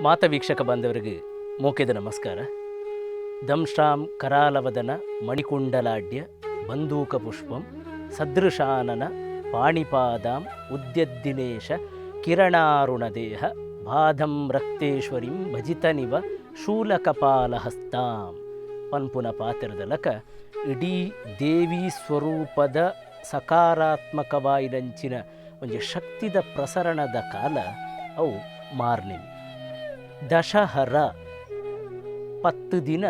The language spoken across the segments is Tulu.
ಮಾತ ವೀಕ್ಷಕ ಬಾಂಧವರಿಗೆ ಮೋಕೆದ ನಮಸ್ಕಾರ. ದಂಶ್ರಾಂ ಕರಾಲವದನ ಮಣಿಕುಂಡಲಾಡ್ಯ ಬಂದೂಕ ಪುಷ್ಪಂ ಸದೃಶಾನನ ಪಾಣಿಪಾದಾಂ ಉದ್ಯದ್ದಿನೇಶ ಕಿರಣಾರುಣದೇಹ ಬಾಧಂ ರಕ್ತೇಶ್ವರಿಂ ಭಜಿತನಿವ ಶೂಲಕಪಾಲಹಸ್ತಾಂ ಪನ್ಪುನ ಪಾತ್ರದಲಕ ಇಡೀ ದೇವಿ ಸ್ವರೂಪದ ಸಕಾರಾತ್ಮಕವಾಯಿನಂಚಿನ ಒಂಜಿ ಶಕ್ತಿದ ಪ್ರಸರಣದ ಕಾಲ ಅವು ಮಾರ್ನೆಮಿ. ದಶಹರ 10 ದಿನ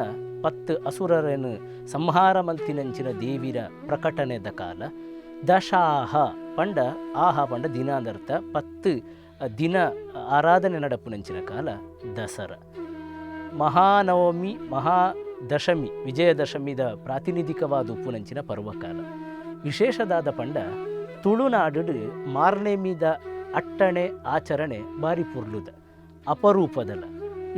10 ಅಸುರರನ್ನು ಸಂಹಾರ ಮಲ್ತಿನಂಚಿನ ದೇವಿರ ಪ್ರಕಟಣೆದ ಕಾಲ. ದಶಾಹ ಪಂಡ ಆಹ ಪಂಡ ದಿನ ಅಂದರ್ಥ 10 ದಿನ ಆರಾಧನೆ ನಡಪುನಂಚಿನ ಕಾಲ ದಸರಾ. ಮಹಾನವಮಿ ಮಹಾದಶಮಿ ವಿಜಯದಶಮಿದ ಪ್ರಾತಿನಿಧಿಕವಾದ ಉಪ್ಪುನಂಚಿನ ಪರ್ವಕಾಲ. ವಿಶೇಷದಾದ ಪಂಡ ತುಳುನಾಡು ಮಾರ್ನೆಮಿದ ಅಟ್ಟಣೆ ಆಚರಣೆ ಬಾರಿ ಪುರ್ಲುದ ಅಪರೂಪದಲ್ಲ.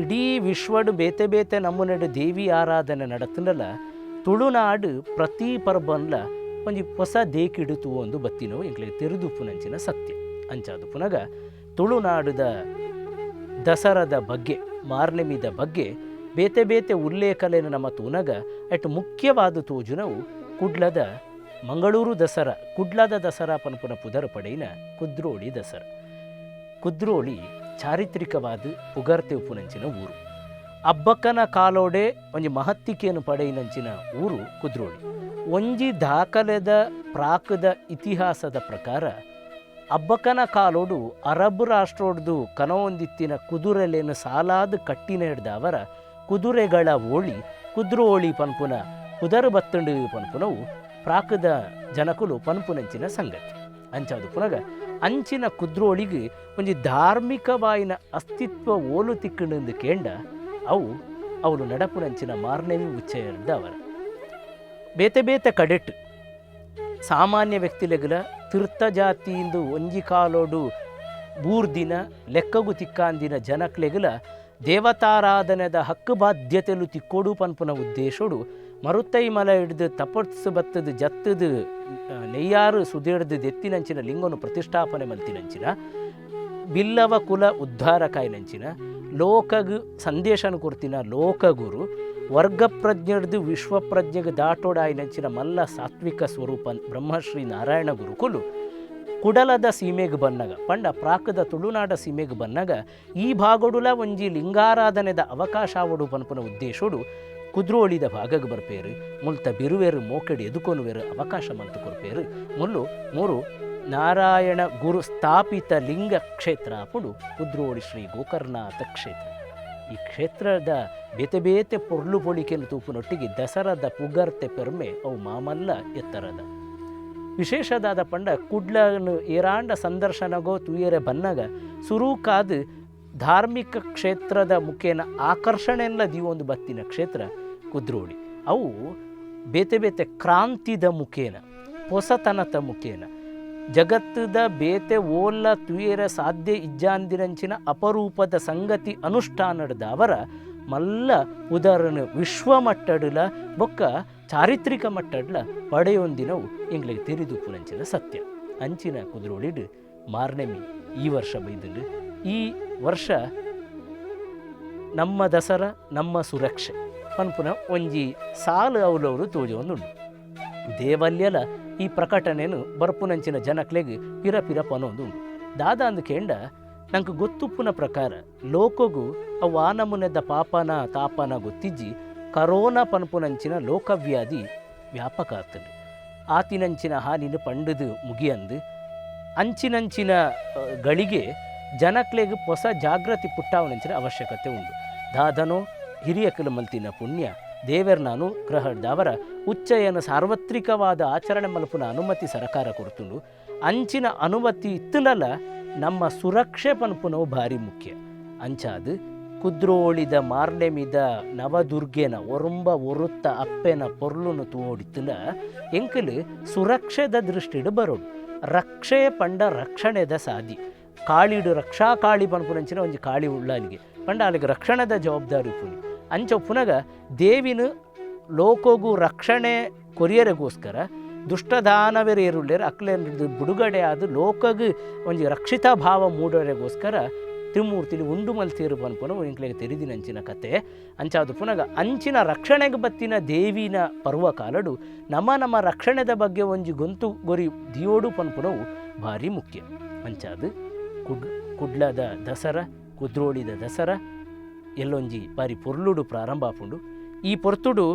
ಇಡೀ ವಿಶ್ವಡು ಬೇತೆ ಬೇತೆ ನಮ್ಮನೆಡು ದೇವಿ ಆರಾಧನೆ ನಡತನಲ್ಲ, ತುಳುನಾಡು ಪ್ರತಿ ಪರ್ಬನ್ಲ ಒಂಜಿ ಹೊಸ ದೇಕಿಡುತು ಒಂದು ಬತ್ತಿನವು ಎಂಕ್ಲೆ ತೆರೆದುಪ್ಪುನಂಚಿನ ಸತ್ಯ. ಅಂಚಾದು ಪುನಗ ತುಳುನಾಡುದ ದಸರಾದ ಬಗ್ಗೆ ಮಾರ್ನೆಮಿದ ಬಗ್ಗೆ ಬೇತೆ ಬೇತೆ ಉಲ್ಲೇಖಲೇನು ನಮ್ಮ ತೂನಗ ಅಟ್ ಮುಖ್ಯವಾದ ತೋಜುನವು ಕುಡ್ಲದ ಮಂಗಳೂರು ದಸರಾ, ಕುಡ್ಲದ ದಸರಾ ಪನ್ಪುನ ಪುದರ್ ಪಡೆಯಿನ ಕುದ್ರೋಳಿ ದಸರಾ. ಕುದ್ರೋಳಿ ಚಾರಿತ್ರಿಕವಾದ ಪುಗರ್ತೆ ಉಪ್ಪುನಂಚಿನ ಊರು. ಅಬ್ಬಕ್ಕನ ಕಾಲೋಡೆ ಒಂಜಿ ಮಹತ್ತಿಕೆಯನ್ನು ಪಡೆಯಿನಂಚಿನ ಊರು ಕುದ್ರೋಳಿ. ಒಂಜಿ ದಾಖಲೆದ ಪ್ರಾಕದ ಇತಿಹಾಸದ ಪ್ರಕಾರ ಅಬ್ಬಕ್ಕನ ಕಾಲೋಡು ಅರಬ್ ರಾಷ್ಟ್ರೋಡ್ದು ಕನವೊಂದಿತ್ತಿನ ಕುದುರೆಲೇನು ಸಾಲಾದ ಕಟ್ಟಿನ ಹಿಡ್ದ ಅವರ ಕುದುರೆಗಳ ಓಳಿ ಕುದ್ರೋಳಿ ಪನ್ಪುನ ಕುದರ ಬತ್ತಂಡು ಪನ್ಪುನವು ಪ್ರಾಕದ ಜನಕುಲು ಪನ್ಪುನಂಚಿನ ಸಂಗತಿ. ಅಂಚಾದು ಪುನಗ ಅಂಚಿನ ಕುದ್ರೋಳಿಗೆ ಒಂಜಿ ಧಾರ್ಮಿಕವಾಯಿನ ಅಸ್ತಿತ್ವ ಓಲು ತಿಕ್ಕಂಡು ಕೇಂಡ ಅವು ಅವಳು ನಡಪುನಂಚಿನ ಮಾರ್ನೆಮಿ ಉಚ್ಚಯರ್ದ ಅವರ ಬೇತೆ ಬೇತೆ ಕಡೆಟ್ ಸಾಮಾನ್ಯ ವ್ಯಕ್ತಿಲೆಗಲ ತೀರ್ಥ ಜಾತಿಯಿಂದ ಒಂಜಿ ಕಾಲೋಡು ಬೂರ್ದಿನ ಲೆಕ್ಕಗು ತಿಕ್ಕಾಂದಿನ ಜನಕ್ಲೆಗಲ ದೇವತಾರಾಧನೆದ ಹಕ್ಕು ಬಾಧ್ಯತೆಲು ತಿಕ್ಕೋಡು ಪನ್ಪುನ ಉದ್ದೇಶೋಡು ಮರುತ್ತೈ ಮಲ ಹಿಡ್ದು ತಪಸ್ಸು ಬತ್ತದು ಜತ್ತದು ನೆಯ್ಯಾರು ಸುದೇಡ್ದು ದೆತ್ತಿನಂಚಿನ ಲಿಂಗನು ಪ್ರತಿಷ್ಠಾಪನೆ ಮಲ್ತಿನಂಚಿನ ಬಿಲ್ಲವ ಕುಲ ಉದ್ಧಾರಕಾಯಿನಂಚಿನ ಲೋಕಗು ಸಂದೇಶನ ಕೊರ್ತಿನ ಲೋಕಗುರು ವರ್ಗಪ್ರಜ್ಞೆಡ್ದು ವಿಶ್ವಪ್ರಜ್ಞೆಗೆ ದಾಟೋಡಾಯಿನಂಚಿನ ಮಲ್ಲ ಸಾತ್ವಿಕ ಸ್ವರೂಪ ಬ್ರಹ್ಮಶ್ರೀ ನಾರಾಯಣ ಗುರುಕುಲು ಕುಡಲದ ಸೀಮೆಗೆ ಬನ್ನಗ ಪಂಡ ಪ್ರಾಕದ ತುಳುನಾಡ ಸೀಮೆಗೆ ಬನ್ನಗ ಈ ಭಾಗೊಡುಲ ಒಂಜಿ ಲಿಂಗಾರಾಧನೆದ ಅವಕಾಶ ಆವಡು ಪನ್ಪುನ ಉದ್ದೇಶೋಡು ಕುದ್ರೋಳಿದ ಭಾಗಗೆ ಬರ್ಪೇರು ಮುಲ್ತ ಬಿರುವೇರು ಮೋಕೆಡು ಎದುಕೊನುವೇರು ಅವಕಾಶ ಮಂತು ಕೊರ್ಪೇರು ಮುಲ್ಲು ಮೂರು ನಾರಾಯಣ ಗುರು ಸ್ಥಾಪಿತ ಲಿಂಗ ಕ್ಷೇತ್ರ ಪುಡು ಕುದ್ರೋಳಿ ಶ್ರೀ ಗೋಕರ್ಣನಾಥ ಕ್ಷೇತ್ರ. ಈ ಕ್ಷೇತ್ರದ ಬೇತೆ ಬೇತೆ ಪೊರ್ಲು ಪೊಳಿಕೆಯನ್ನು ತೂಪುನೊಟ್ಟಿಗೆ ದಸರಾದ ಪುಗರ್ತೆ ಪೆರ್ಮೆ ಅವು ಮಾಮಲ್ಲ ಎತ್ತರದ ವಿಶೇಷದಾದ ಪಂಡ ಕುಡ್ಲನು ಏರಾಂಡ ಸಂದರ್ಶನಗೋ ತುಯರೆ ಬನ್ನಗ ಸುರೂಕಾದ ಧಾರ್ಮಿಕ ಕ್ಷೇತ್ರದ ಮುಖೇನ ಆಕರ್ಷಣೆಲ್ಲ ದೀವೊಂದು ಬತ್ತಿನ ಕ್ಷೇತ್ರ ಕುದ್ರೋಳಿ. ಅವು ಬೇತೆ ಬೇತೆ ಕ್ರಾಂತಿದ ಮುಖೇನ ಹೊಸತನದ ಮುಖೇನ ಜಗತ್ತದ ಬೇತೆ ಓಲ್ಲ ತುಯರ ಸಾಧ್ಯ ಇಜ್ಜಾಂದಿರಂಚಿನ ಅಪರೂಪದ ಸಂಗತಿ ಅನುಷ್ಠಾನದ ಅವರ ಮಲ್ಲ ಉದಾಹರಣೆ ವಿಶ್ವಮಟ್ಟಡಲ ಬೊಕ್ಕ ಚಾರಿತ್ರಿಕ ಮಟ್ಟಡ್ಲ ಪಡೆಯೊಂದಿನವು ಎಂಗ್ಲಿಗೆ ತೆರಿದುಪ್ಪುನಂಚಿನ ಸತ್ಯ. ಅಂಚಿನ ಕುದ್ರೋಳಿಡು ಮಾರ್ನೆಮಿ ಈ ವರ್ಷ ಬೈದಂಡು. ಈ ವರ್ಷ ನಮ್ಮ ದಸರಾ ನಮ್ಮ ಸುರಕ್ಷೆ ಪನ್ಪುನ ಒಂಜಿ ಸಾಲು ಅವಲವರು ತೋಜೊಂದುಂಡು. ದೇವಲ್ಯಲ ಈ ಪ್ರಕಟಣೆನು ಬರ್ಪುನಂಚಿನ ಜನಕ್ಲೆಗ್ ಪಿರ ಪಿರ ಪನೊಂದುಂಡು. ದಾದ ಅಂದು ಕೇಂಡ ನಂಗೆ ಗೊತ್ತುಪ್ಪುನ ಪ್ರಕಾರ ಲೋಕಗು ಅವು ಆನಮುನೆದ ಪಾಪನ ತಾಪನ ಗೊತ್ತಿಜ್ಜಿ ಕರೋನಾ ಪನ್ಪುನಂಚಿನ ಲೋಕವ್ಯಾಧಿ ವ್ಯಾಪಕ ಆಗ್ತದೆ. ಆತಿನಂಚಿನ ಹಾನಿನ ಪಂಡದು ಮುಗಿಯಂದು ಅಂಚಿನಂಚಿನ ಗಳಿಗೆ ಜನಕ್ಲೆಗ್ ಹೊಸ ಜಾಗೃತಿ ಪುಟ್ಟಾವನಂಚಿನ ಅವಶ್ಯಕತೆ ಉಂಟು. ದಾದನೋ ಹಿರಿಯಕಲು ಮಲ್ತಿನ ಪುಣ್ಯ ದೇವರ್ನಾನು ಗ್ರಹದವರ ಉಚ್ಚಯನ ಸಾರ್ವತ್ರಿಕವಾದ ಆಚರಣೆ ಮಲ್ಪುನ ಅನುಮತಿ ಸರಕಾರ ಕೊಡ್ತುಂಡು. ಅಂಚಿನ ಅನುಮತಿ ಇತ್ತನಲ್ಲ ನಮ್ಮ ಸುರಕ್ಷೆ ಪನ್ಪುನವು ಭಾರಿ ಮುಖ್ಯ. ಅಂಚಾದು ಕುದ್ರೋಳಿದ ಮಾರ್ನೆಮಿದ ನವದುರ್ಗೆನ ಒರುಂಬ ಒರುತ್ತ ಅಪ್ಪೆನ ಪೊರ್ಲುನು ತೋಡಿತ್ತನ ಎಂಕಲು ಸುರಕ್ಷೆದ ದೃಷ್ಟಿಡು ಬರೋಡು. ರಕ್ಷೆ ಪಂಡ ರಕ್ಷಣೆದ ಸಾದಿ ಕಾಳಿಡು ರಕ್ಷಾ ಕಾಳಿ ಪನ್ಪುನಂಚಿನ ಒಂಜಿ ಕಾಳಿ ಉಳ್ಳಾಲಿಗೆ ಪಂಡ ಅಲ್ಲಿಗೆ ರಕ್ಷಣೆದ ಜವಾಬ್ದಾರಿ ಪುನಿ ಅಂಚ ಪುನಗ ದೇವಿನ ಲೋಕಗೂ ರಕ್ಷಣೆ ಕೊರಿಯರಿಗೋಸ್ಕರ ದುಷ್ಟದಾನವೇರು ಏರುಳ್ಳೇರು ಅಕ್ಲೆ ಬಿಡುಗಡೆ ಆದ ಲೋಕಗ್ ಒಂಜಿ ರಕ್ಷಿತಾ ಭಾವ ಮೂಡೋರೆಗೋಸ್ಕರ ತ್ರಿಮೂರ್ತಿಲಿ ಉಂಡು ಮಲ್ತೇರು ಪನ್ಪುನ ಎಂಕ್ಲೆಗ್ ತೆರಿದಿನಂಚಿನ ಕತೆ. ಅಂಚಾದ್ ಪುನಗ ಅಂಚಿನ ರಕ್ಷಣೆಗೆ ಬತ್ತಿನ ದೇವಿನ ಪರ್ವಕಾಲಡು ನಮ್ಮ ನಮ್ಮ ರಕ್ಷಣೆದ ಬಗ್ಗೆ ಒಂಜಿ ಗೊಂತು ಗೊರಿ ದಿಯೋಡು ಪನ್ಪುನವು ಭಾರಿ ಮುಖ್ಯ. ಅಂಚಾದ್ ಕುಡ್ಲದ ದಸರಾ, ಕುದ್ರೋಳಿದ ದಸರಾ ಎಲ್ಲೊಂಜಿ ಬಾರಿ ಪೊರ್ಲುಡು ಪ್ರಾರಂಭ ಆಪುಂಡು. ಈ ಪೊರ್ತುಡು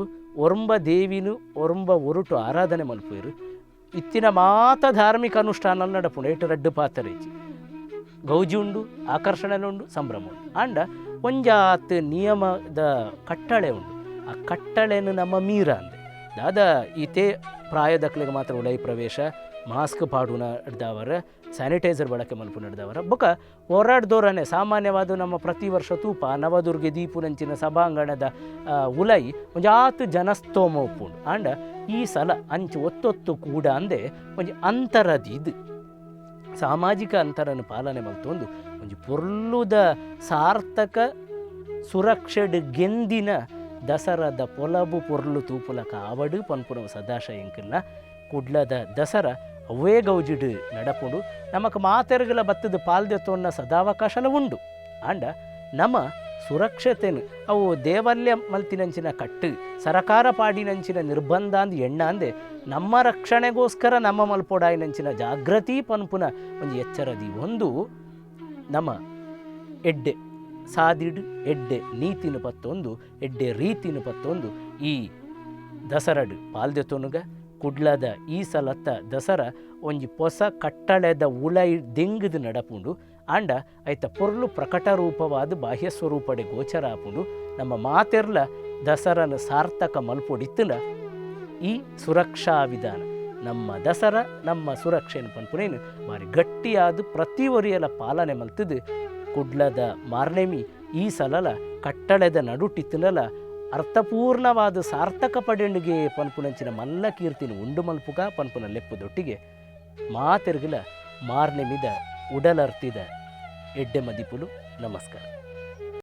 ಒರ್ಂಬ ದೇವಿನು ಒರ್ಂಬ ಒರುಟು ಆರಾಧನೆ ಮಲ್ಪುವೆರು. ಇತ್ತಿನ ಮಾತ ಧಾರ್ಮಿಕ ಅನುಷ್ಠಾನ ನಡಪುಂಡು. ಏಟು ರಡ್ಡು ಪಾತರೇಜಿ ಗೌಜಿ ಉಂಡು, ಆಕರ್ಷಣೆ ಉಂಡು, ಸಂಭ್ರಮ ಉಂಡು. ಆಂಡ ಒಂಜಾತ್ ನಿಯಮದ ಕಟ್ಟಳೆ ಉಂಡು. ಆ ಕಟ್ಟಳೆನು ನಮ್ಮ ಮೀರ ಅಂದೆ ದಾದ ಈತೆ ಪ್ರಾಯದಕ್ಲೆಗೆ ಮಾತ್ರ ಉಲೈ ಪ್ರವೇಶ, ಮಾಸ್ಕ್ ಪಾಡುನ ಹಿಡ್ದವರ, ಸ್ಯಾನಿಟೈಸರ್ ಬಳಕೆ ಮಲ್ಪುನ ಹಿಡ್ದವರ ಬೊಕ ಹೋರಾಡ್ದೋರನೆ ಸಾಮಾನ್ಯವಾದ ನಮ್ಮ ಪ್ರತಿ ವರ್ಷ ತೂಪ ನವದುರ್ಗೆ ದೀಪುನಂಚಿನ ಸಭಾಂಗಣದ ಉಲೈ ಒಂಜಾತ್ ಜನಸ್ತೋಮ ಉಪ್ಪುಂಡು. ಆಂಡ ಈ ಸಲ ಅಂಚು ಒತ್ತೊತ್ತು ಕೂಡ ಅಂದೆ ಒಂಜಿ ಅಂತರದಿದು ಸಾಮಾಜಿಕ ಅಂತರನ್ನು ಪಾಲನೆ ಮಲ್ತೊಂದು ಒಂಜಿ ಪೊರ್ಲುದ ಸಾರ್ಥಕ ಸುರಕ್ಷೆಡ್ ಗೆಂದಿನ ದಸರಾದ ಪೊಲಬು ಪೊರ್ಲು ತೂಪುಲಕ ಆವಡು ಪನ್ಪುನವು ಸದಾಶಯ ಎಂಕಲ್ನ ಕುಡ್ಲದ ದಸರಾ ಅವೇ ಗೌಜಿಡು ನಡಪುಂಡು. ನಮಕ್ ಮಾತೆರ್ಗಲ ಬತ್ತದ ಪಾಲ್ದೆ ತೋನ್ನ ಸದಾವಕಾಶಲ ಉಂಡು. ಆಂಡ ನಮ್ಮ ಸುರಕ್ಷತೆನು ಅವು ದೇವಲ್ಯ ಮಲ್ತಿನಂಚಿನ ಕಟ್ಟು, ಸರಕಾರ ಪಾಡಿನಂಚಿನ ನಿರ್ಬಂಧ ಅಂದ್ ಎಣ್ಣ ಅಂದೆ ನಮ್ಮ ರಕ್ಷಣೆಗೋಸ್ಕರ ನಮ್ಮ ಮಲ್ಪೊಡಾಯಿನಂಚಿನ ಜಾಗೃತಿ ಪನ್ಪುನ ಒಂಜಿ ಎಚ್ಚರದಿ ಒಂದು ನಮ್ಮ ಎಡ್ಡೆ ಸಾದಿಡು ಎಡ್ಡೆ ನೀತಿನ ಪತ್ತೊಂದು ಎಡ್ಡೆ ರೀತಿನ ಪತ್ತೊಂದು ಈ ದಸರಡು ಪಾಲ್ದೆ ತೊನುಗ ಕುಡ್ಲದ ಈ ಸಲತ್ತ ದಸರಾ ಒಂಜಿ ಪೊಸ ಕಟ್ಟಳೆದ ಉಲೈ ದೆಂಗುದು ನಡಪುಂಡು. ಆಂಡ ಐತ ಪೊರ್ಲು ಪ್ರಕಟ ರೂಪವಾದ ಬಾಹ್ಯ ಸ್ವರೂಪಡೆ ಗೋಚರ ಆಪುಂಡು. ನಮ್ಮ ಮಾತೆರ್ಲ ದಸರನ ಸಾರ್ಥಕ ಮಲ್ಪೊಡಿತ್ತುಂಡ ಈ ಸುರಕ್ಷಾ ವಿಧಾನ ನಮ್ಮ ದಸರಾ ನಮ್ಮ ಸುರಕ್ಷೆಯನ್ನು ಪನ್ಪುನೇನು ಬಾರಿ ಗಟ್ಟಿಯಾದ ಪ್ರತಿ ಒರಿಯಲ ಪಾಲನೆ ಮಲ್ತದು ಕುಡ್ಲದ ಮಾರ್ನೆಮಿ ಈ ಸಲಲ ಕಟ್ಟಳೆದ ನಡುಟಿತ್ತುನಲ ಅರ್ಥಪೂರ್ಣವಾದ ಸಾರ್ಥಕ ಪಡೆಂಡಿಗೆ ಪನ್ಪುನಂಚಿನ ಮಲ್ಲ ಕೀರ್ತಿನ ಉಂಡು ಮಲ್ಪುಗ ಪನ್ಪುನ ಲೆಪ್ಪುದೊಟ್ಟಿಗೆ ಮಾತೆರ್ಗಲ ಮಾರ್ನೆಮಿದ ಉಡಲರ್ತಿದ ಎಡ್ಡೆ ಮದಿಪುಲು. ನಮಸ್ಕಾರ.